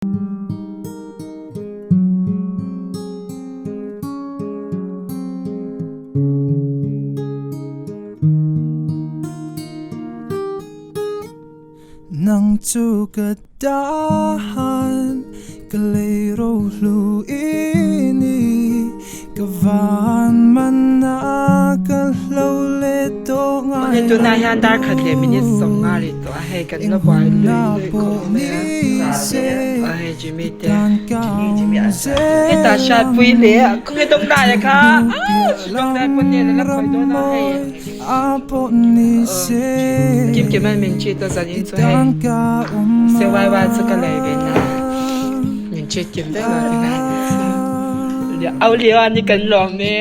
Nang chu ka tan ka lei rohlu i ni ka van mana ka hlo leh tawh ngai Awle tunah hian dar khat leh minute 50 ri tawh a hei kan la buai lui lui khawp mai a aw hei Jimmy te hetah hriatpui leh khawnge dawngdai kha dawngdai pawh nel a la khawi dawn a hei. Kim kim an min treat a zanin chu hei se wai wai chu ka lei ve na min treat kim vek lo tina au lio ani kan lawm e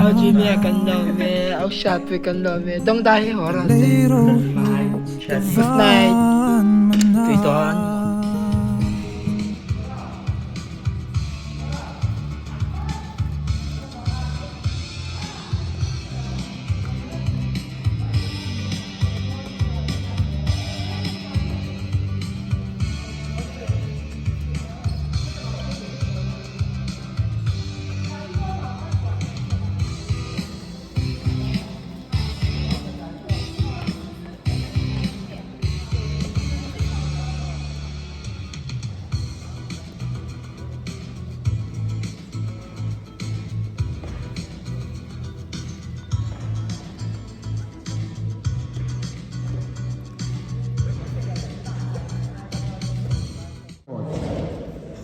au Jimmy a kan lawm e au Hriatpui kan lawm e dawngdai hi haw rawh se good night tui dawn.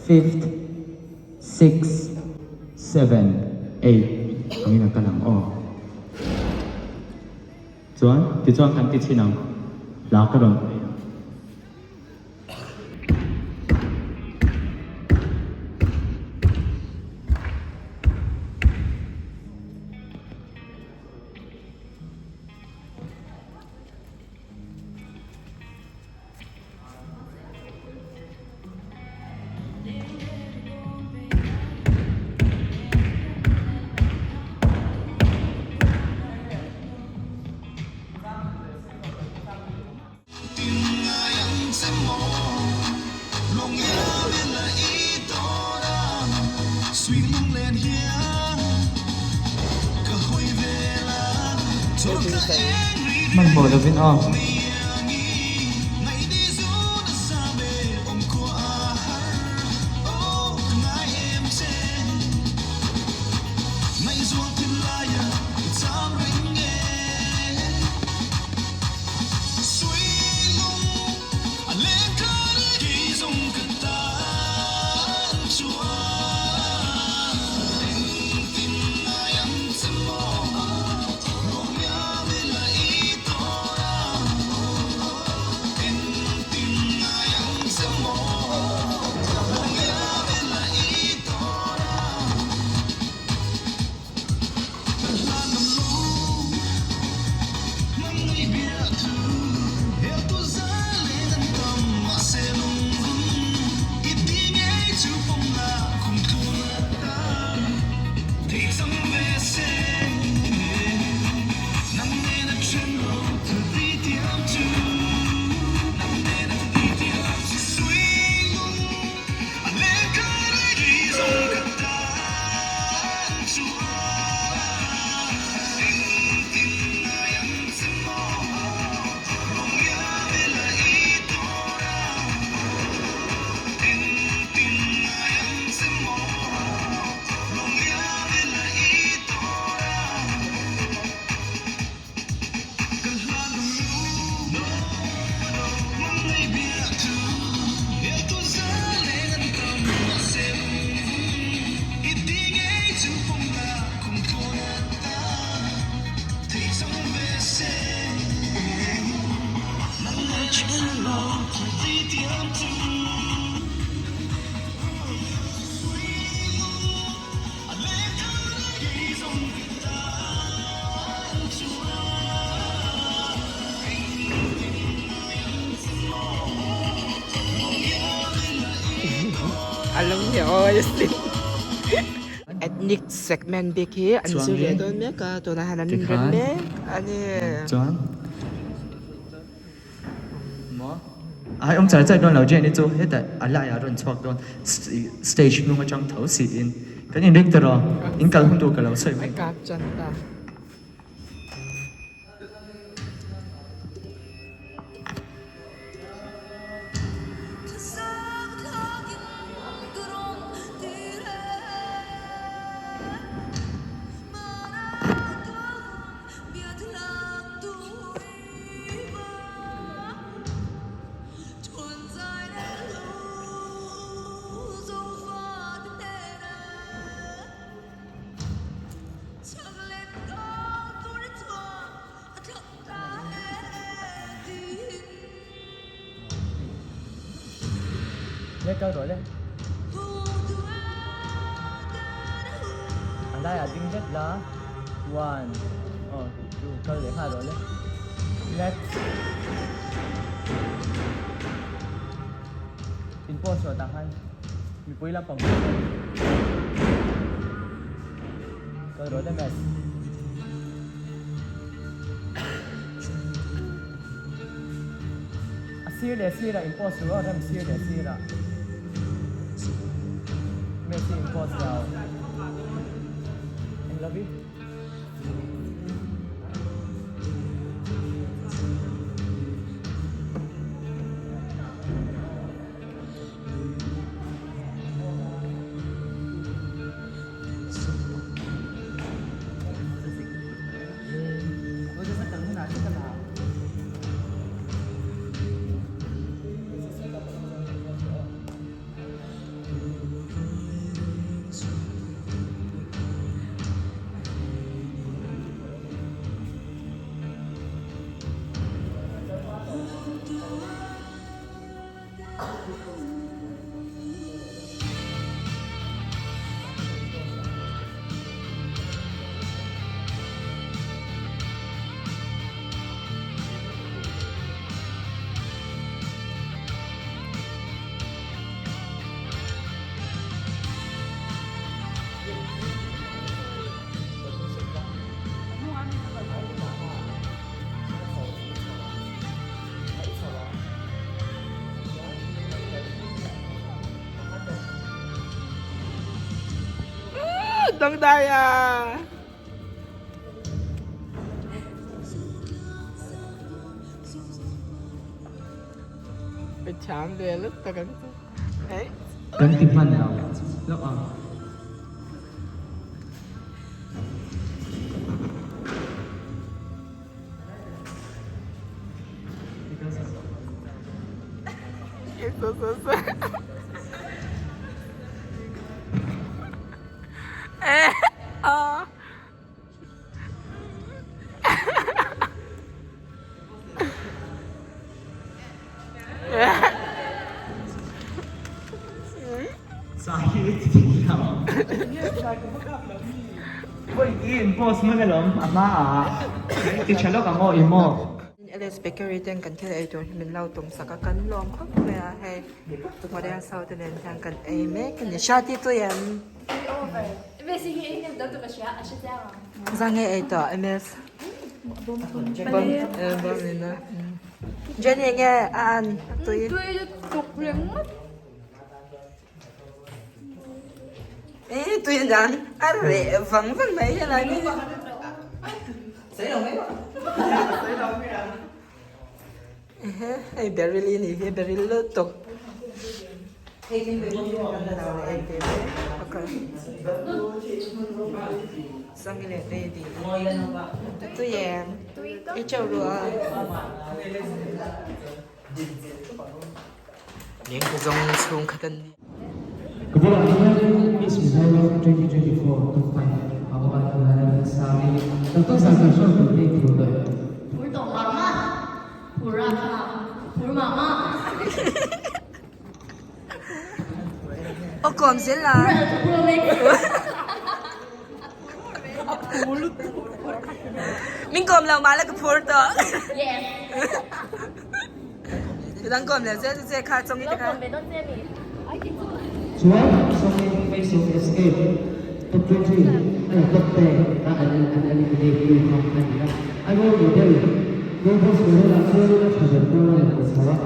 Fifth, sixth, seventh, eighth angin a kal ang aw. Chuan tichuan kan ti chhin ang hla ka rawn play ang. Hmanhmawh lovin aw. Alam ni aw sin. Ethnic segment bik hi an zir leh dawn mek a tunah hian an inrem mek a ni. Chuan maw? Ai awm char char dawn lo Jane-i chu hetah a laiah a rawn chhuak dawn stage hnung atang tho siin kan inring ta rawh in kal hun tur ka lo sawi mai. A kap chan ta. Le kal rawh le. A laiah ding zet la. One, oh, two, kal leh nghal rawh le. Next. In pause rawh tah khan mipui lampang pawh kal. Kal rawh le Matt. A sir leh sirah in pause ru a, rem sir leh sirah. Messi in pause lo. Eng lo vi. Dangdai a! Ka thiam ve lutuk ang chu. Kan ti hman lo hlauh ang. LS Bakery ten kan thil ei tur hi min lo tum sak a, kan lawm khawp mai a hei model ho te nen hian kan ei mek a ni. Hriati tui em? Zang nge ei tawh MS? Jenny nge a an tui? Tui lutuk ringawt. E tui dan a reh vang vang mai hian a ni. Ehe hei Beryl i nih hi Beryl lutuk. Sangi leh baby tui em i chauh ru a. Lengte zawng chhung khat an ni. Ka bulah hian Miss Mizoram 2024 top 5 a awm a Lalremsami Doctor Sangkar Hruai tih hi phur dawih. Phur tawh mah mah, phur rapthlak, phur mah mah. Aw kawm zel a. Min kawm lo mah la ka phur tawh. Yes. Midang kawm leh zel che kha chawng i te kha. Chuan sawngin Face of Escape top 20 a la top te a an eliminate tu kha a ni a. A role model, Global Model ah chuan a tha ber pawl a rawn ti chho a.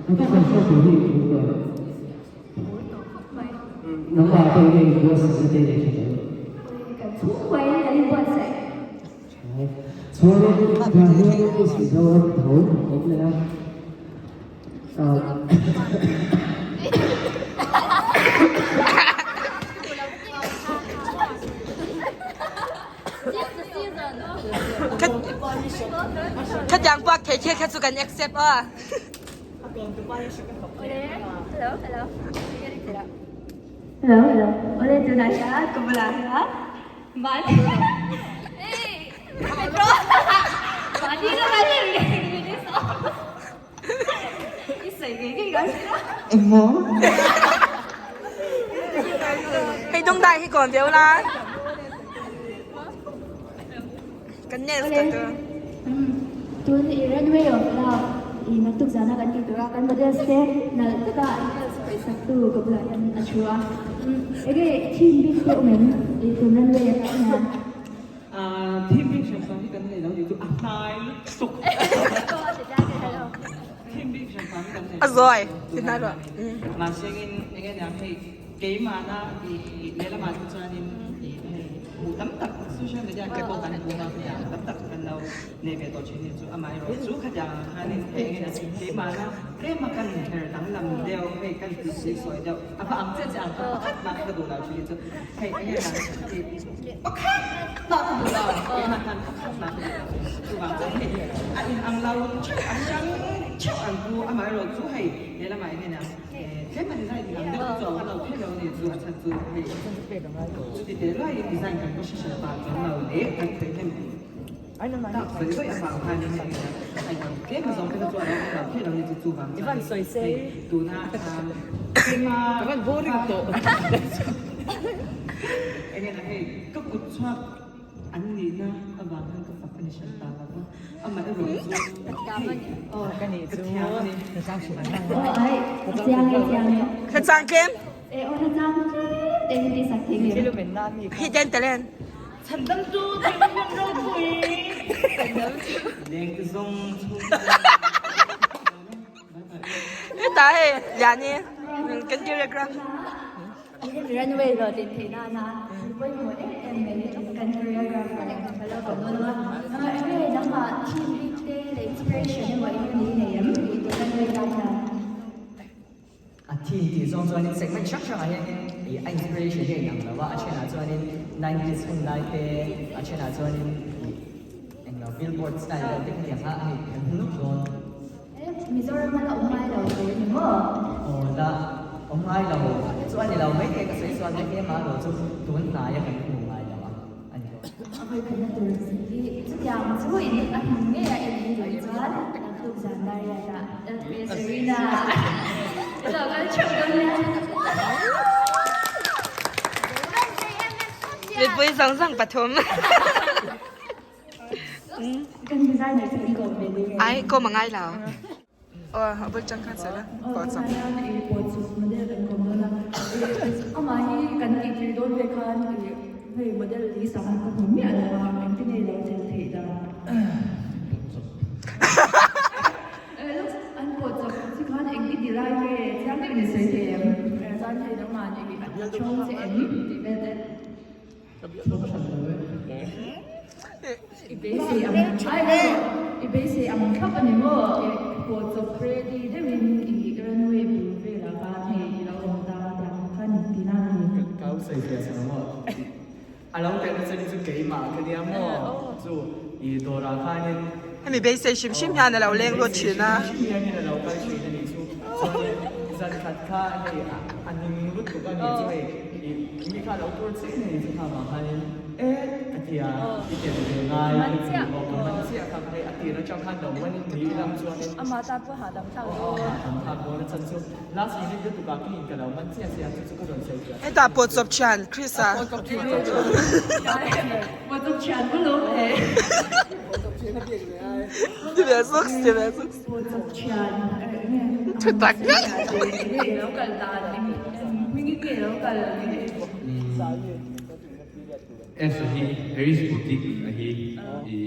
Naktuk kan show tur hi i phur em? Nangmah pawh hi i buatsaih na te nei thin em? Kan chhungkua in kan inbuatsaih. Chuanin tunah hian Miss Mizoram tho kan awm leh a. Khatiang puak thei thil kha chu kan accept aw. Hello, hello. Hello, hello. Ole tunah hian ka bulah hian Mani Mani ka Hei dong dai hi kon viau la. Kan nails ka tu. Tun i runway of love i naktuk zana kan tih tura kan models te nalh taka an nails khawihsak tu ka bulah hian a thu a. Enge theme bik te awm em i tun runway atang hian? Theme bik hran hran hi kan nei lo ni chu a hnai lutuk. Theme bik hran hran hi kan nei lo. A zawi ti hna ruah. Mahsengin enge niang hei keimahna i lehlamah te chuanin i hei hmuh tam tak social media te pawh kan hmu a tam tak kan lo nei ve tawh thin hi chu amaherawh chu khatiang ang khanin hei enge niang keimahna tlema kan inher danglam deuh hei kan tih sawi deuh a va ang chiah chiah ang kha pakhat mah kha ka duh lo thin hi chu hei enge niang i pakhat mah ka duh lo keimah khan pakhat mah ka duh lo chuvang chuan hei a in ang lo theuh a hrang theuh ang chu amaherawh chu hei he lamah enge niang tlem a design in ang deuh chu a awm lo thei lo a ni chu a chhan chu hei chuti teh luaiin design kan va hre hran pah chuang lo leh kan khawih hnem tak sawi sawi avang khanin hei a in ang tlem a zawng te kha chu a lo awm lo thei lo a ni chu chuvang chuan hei tuna keima enge na hei ka kut chhuak an nihna avang khan ka fak a ni hran ta lo va amah erawh chu hei aw ka thiam a ni. Hla tlem. Hi den talen. Ta hei liani kan choreograph. Runway lo tin theih nana pawimawh em em mai kan choreographer ka lo kawm dawn a. Enge nangmah theme bik te leh inspiration emaw eng emaw i nei em tih tur runway tan hian. A theme tih zawng chuanin segment hrang hrangah hianin ih a inspiration hi a inang lo a, a thenah chuanin nineties hun lai te, a thenah chuanin ih englo billboard style deuh te khatiang kha a hei kan hmu nuk dawn. Mizoram a la awm ngai lo tur a ni maw? Aw la awm ngai lo chu a ni lo mai thei ka sawi chuan mai thei amah erawh chu tun hnaia kan hmu ngai lo a a ni dawn. A vawi khatna tur hi chutiang chu in a hmu ngei a en ni duh chuan naktuk zan Dariat-ah LPS Arena i lo kal theuh dawn nia. Mipui zawng zawng pathum. Kan designer chu kan kawm ve ding e. Ai kawm a ngai lo. Aw a bul chang khan sela pawh chawp. Pawh chawp model kan kawm dawn a. Amah hi kan tih tir dawn ve khan hei model hi sang ka hmu miah lo a engtin nge lo chelh theih dan. Looks an pawh chawp chi khan eng i ti lai nge chiang deuhin i sawi thei em? Chuan hei nangmah nih a chhawng che em tih vel te. I beisei ang ai lo, i beisei ang thlap a ni maw? I pawh chawp ready deuhin i runway bul velah khan hei i lo awm ta tiang khan in ti nan a ni. Ka u sawi fiah chang maw? A lo telh na chuan chu keimah ka nia maw? Chu i dawrah khanin. Hemi beisei hrim hrim hian a lo leng lut thin a. Hrim hrim hianin a lo kal thin a nih chu. Chuanin zan khat kha hei a ning lutuk a nih chu hei. Mi kha lo tur chiah in a ni chu kha vang khanin e ka ti a, i tel ve ngai ka ti aw ka man chiah kha hei a tir atang khan lo man in ni lam chuanin Amah tan pawh hahdam thlak dawn. Aw hahdam thlak dawn a chan chu last minute lutuk ah keiin ka lo man chiah chiah a chu chu ka rawn sawi fiah. Hetah pawh chawp thian Chris a. Pawh chawp thian Pawh chawp thian pawh lo he. Ti ve zuk ti ve zuk. Pawh chawp thian Thu tak ngei. Lo kal dan Hmingin nge lo kal? S a hi Harris Boutique a hi i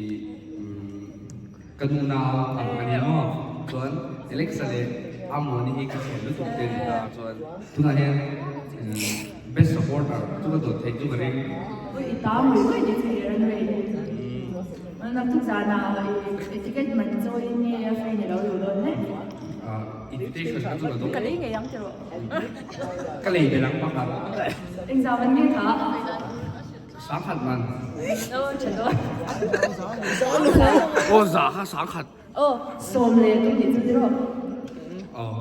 ka nu nau ang a ni maw? Chuan Alexa leh. Amuani hi ka thian lutuk te ni ta chuan tunah hian best supporter chu ka dawt theih chu ka ring. Ui i tam rih mai ni chu i runway hi. Naktuk zanah i ticket man chawiin nge a free ni lo luh dawn le? Invitation kha chu ka dawng. Ka lei ngei ang tiraw? Ka lei belh ang pakhat. Engzah man nge kha? Sangkhat man. Aw tha dawn. Aw za kha sangkhat. Aw sawm leh tum nih chu tiraw? Aw.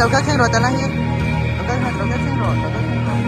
Lo kal thleng rawh tala hi lo kal lo kal thleng rawh lo kal thleng rawh.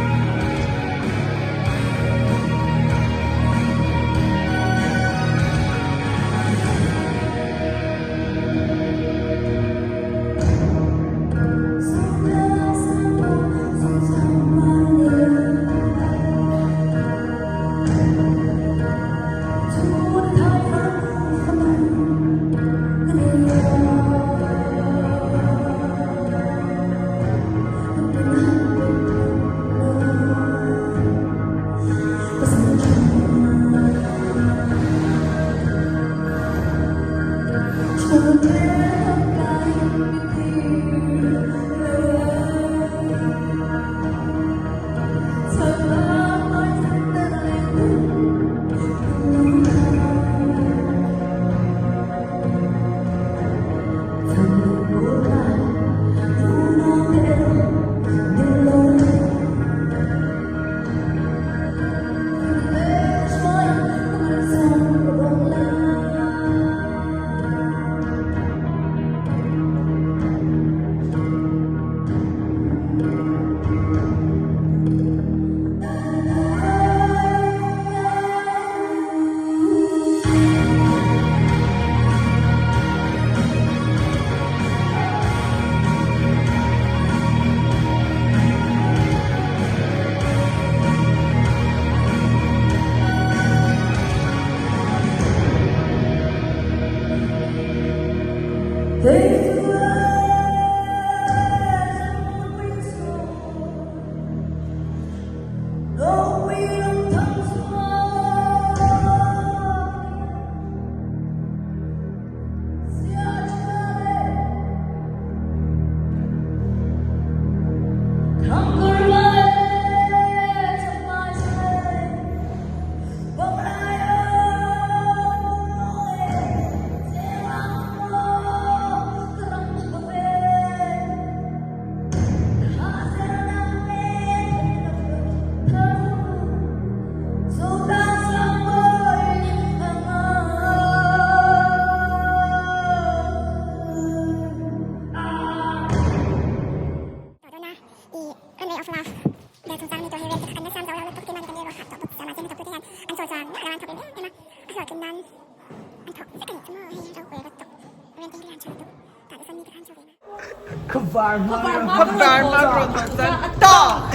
Khawvar hma Khawvar hma rawn haw chuan tawk!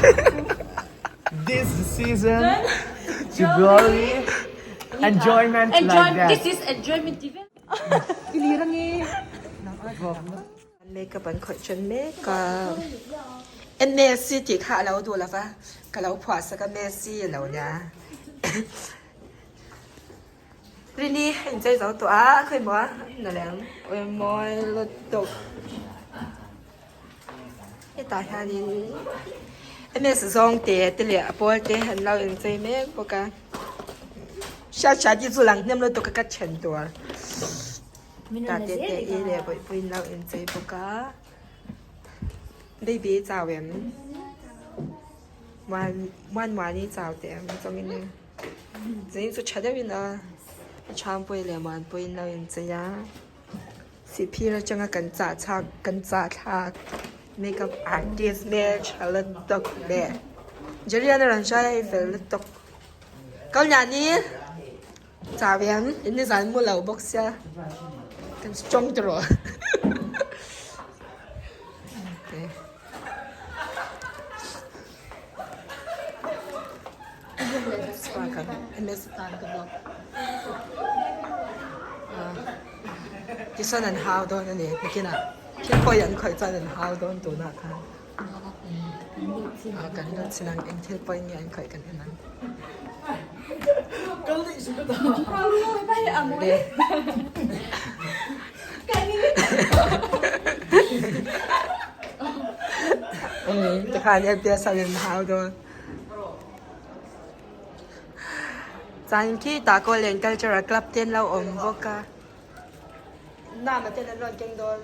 This season to glory enjoyment like that. This is enjoyment event. Makeup an khawih ṭhen mek a, Messi tih kha a lo duh lova, ka lo phuah sak a Messi a lo nia. Rini a inchei zo tawh a, a khawi maw a na leh ang, awi mawi lutuk. Hetah hianin MS zawng te te leh a pawl te an lo inchei mek bawk a, hriat hriat hi chu lang hnem lutuk a ka then tur. Tate te i leh bawihpuiin lo inchei bawk a, baby chau em? Muan muan muani chau teh em chawngin e zing chu tha deuhin a a chhangpui leh muanpuiin lo inchei a sihphir atanga kan chah chhak kan chah thlak makeup artist hmeltha lutuk leh Jerian a rawn hruai a hei fel lutuk Kalniani. Chau hian in nizan mu lo bawk sia kan strong ta rawh tichuan an hau dawn a ni nakinah thil pawi an khawih chuan an hau dawn tunah khan. Kan lut chin ang eng thil pawhin nge an khawih kan en ang. Tikhan LPS ah in hau dawn. Chuan khi tah Kawllen Cultural Club te an lo awm bawk a. Nama ten an rawn keng dawn.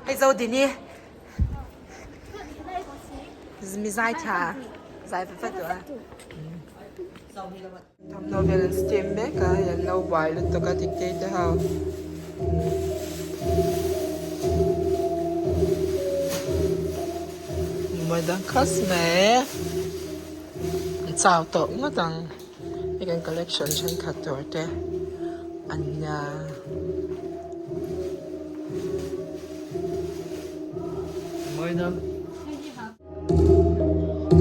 Hei zo dini mi zai tha zai vat vat duh a thawmhnaw vel an steam mek a hei an lo buai lutuk a diktei te ho. Mawi dang khas mai. An chau tawh ngawt ang hei kan collection thenkhat tur te an nia.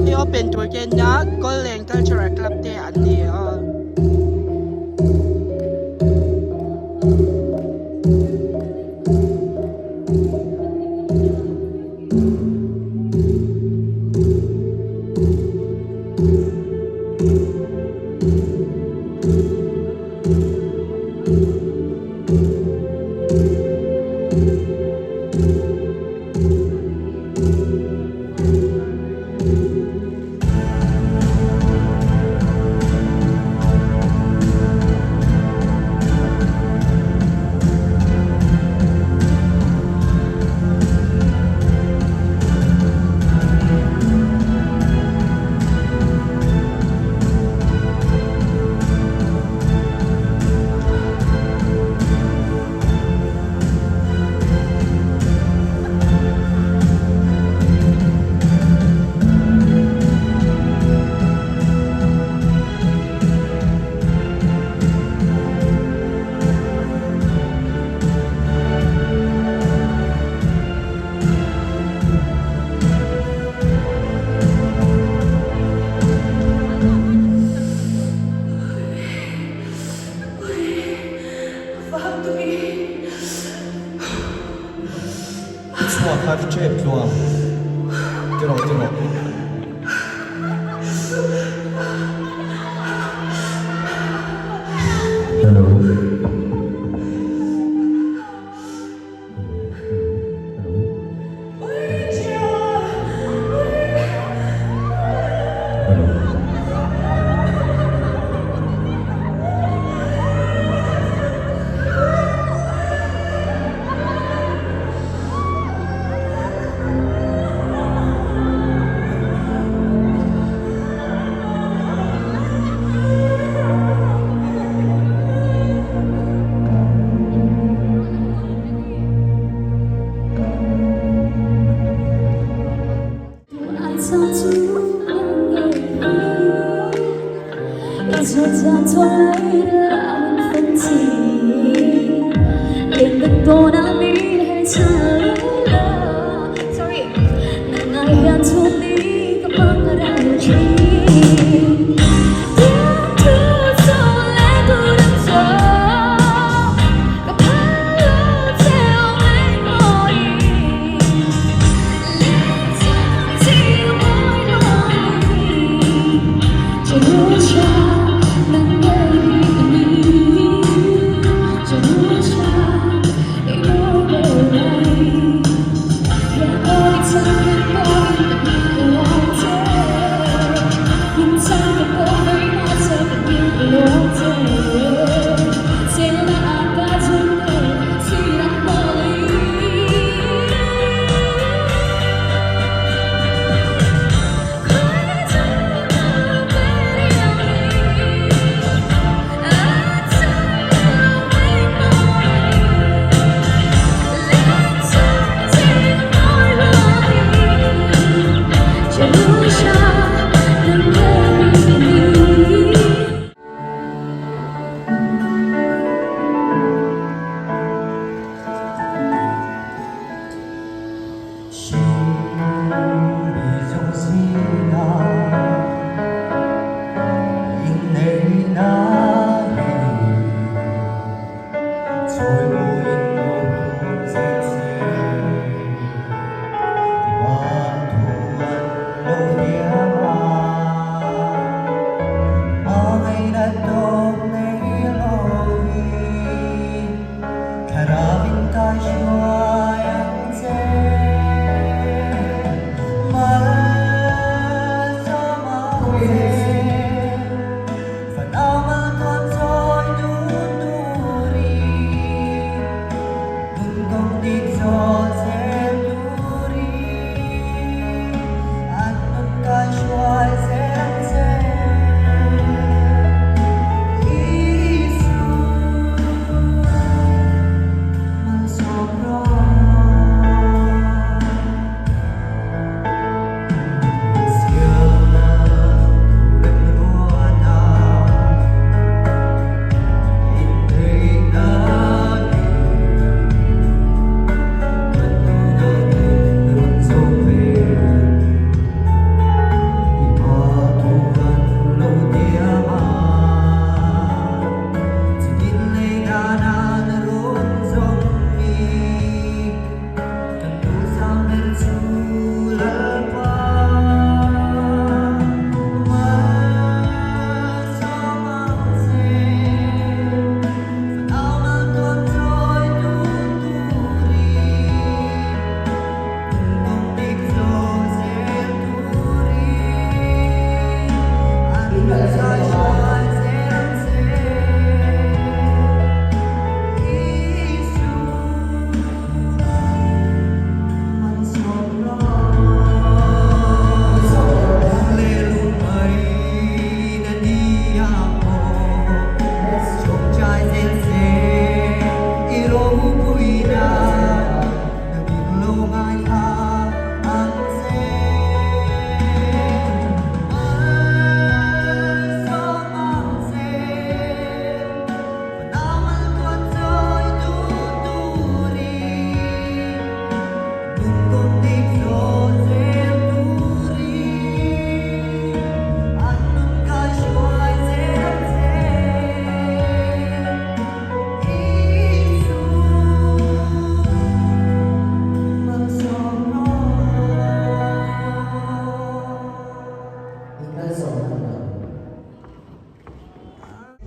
Hei open tur te an nia Kawleng Cultural Club te an ni aw. I chhuak har tep tluang ti rawh ti rawh. Hello.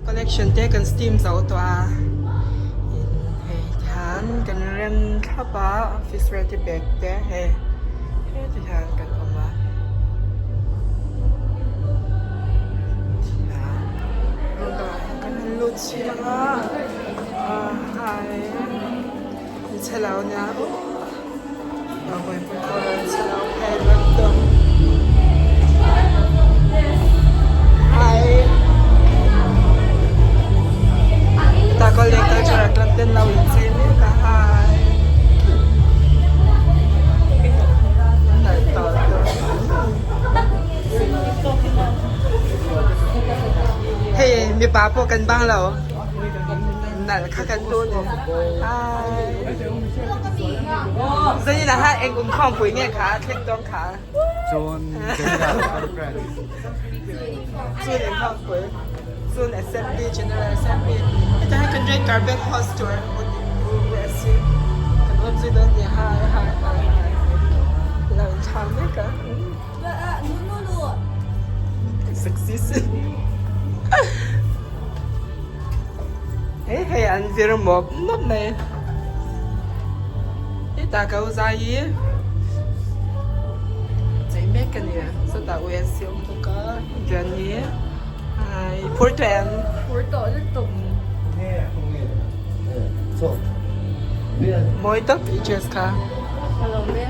Collection te kan steam zo tawh a in hei tihian kan rem thlap a office ready bag te hei heti hian kan awm a tihian room dangah hian kan han lut chhin ang a ah hai ni chhe lo nia Hei mipa pawh kan bang lo nalh kha kan tu ni hi. Zanin ah eng um khawmpui nge kha thleng dawn kha. June General Conference. June inkhawmpui, June Assembly, General Assembly. Hetah hian kan red carpet host tur USA kan awm zui dawn nia hi hi hi hi lo inchhang mek a. Sexy si. Hei hei an vir mawp mawp mai. Hetah ka u zai hi chei mek a ni a chutah USA awm bawk a Johnny hi phur tawh em? Phur tawh lutuk. Mawi tak i dress kha. Ka lo ve.